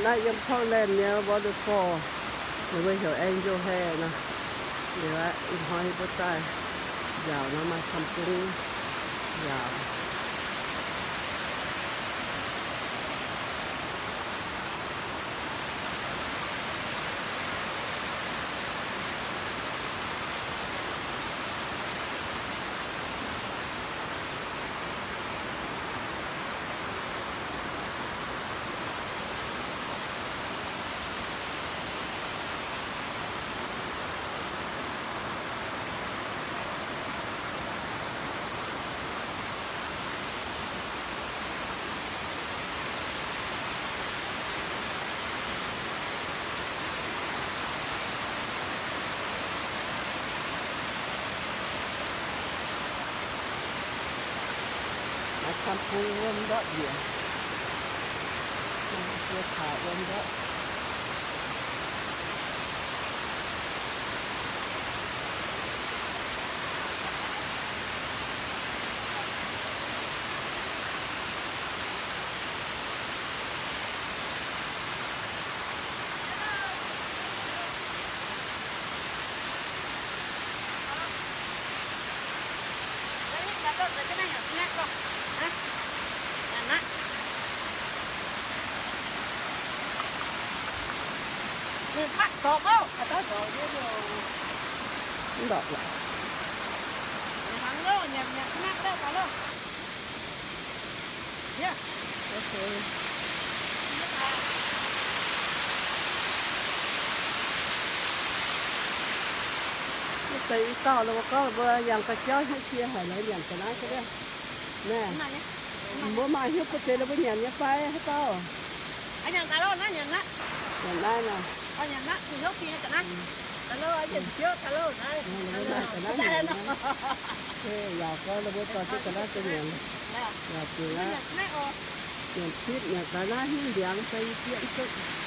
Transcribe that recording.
Naaiv yiem Portland nyei waterfall, ninh mbuo heuc Angel Hair nor. Liuz ih hnoi mbuo daaih nziaauc nor maaih camv bung nziaauc. Maaih camv bung wuom ndortv njiec, maaih ziex taux wuom ndortv. Mv ndortv lorqc. Mv zeiz i dauh la'mbuo gorngv mbuo yangh ga'jauv hnyouv cie haic lorz nyanc ga'naaiv ga'naaiv. Naaiv, mbuo maaih hnyouv bun deix la'mbuo nyanc nyei fai haaix dauh? Nyanc naaiv nor. Yaac gorngv la'mbuo dorh jienv ga'naaiv daaih nyanc. Yaac jiex aqv. Nyanc zipv nyanc ga'naaiv hingv ndiangx fai yie bieqc duqv.